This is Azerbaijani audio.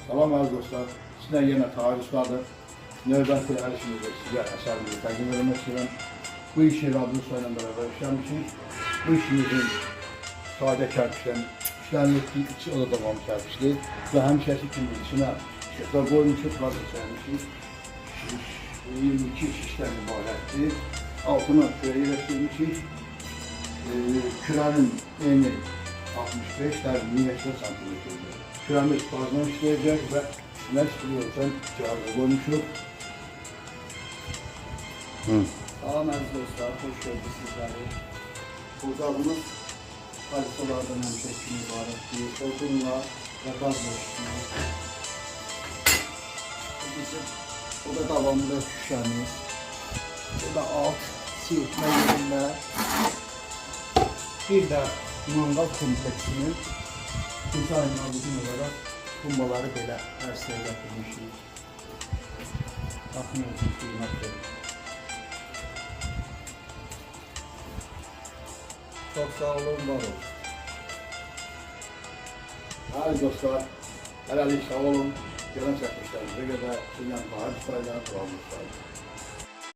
Salam əziz dostlar, sizlə yenə Tahir Ustadır. Növbəti əl işimizdə sizə əsərimizi təqdim etmək istəyirəm. Bu işi Rabbim Usta ilə bərabər işləmişik. Bu işimizin sadə kərpiçdən işlənilib, içi oda davam kərpiçli və həmişəki kimi içinə işıqlar qoymuşuq, qaz çəkmişik. 22 şişdən ibarətdir. Altına kürə yerləşdirmişik. Kürənin eni 65, dərinliyi 80 santimetrdir. Kürəmiz qazla işləyəcək və üstünə istiyorsan cihazı qoymuşuq. Salam əziz dostlar, xoş gördük sizləri. Ocağımız palisolardan həmişə kimi ibarətdir. Odunla və qazla işləyir. Bu bizim oda davamlı şüşəmiz. Bu da alt siyirtmə yerində. Bir də mangal kompleksinin dizaynına uyğun olaraq tumbaları belə ərsəyə gətirmişik. Baxın olsun, qiymət verin. Çox sağ olun, var olun. Əziz dostlar, hələlik sağ olun. Gələn çəkilişlərimizə qədər sizlə Tahir Usta ilə, Rabbim Usta ilə.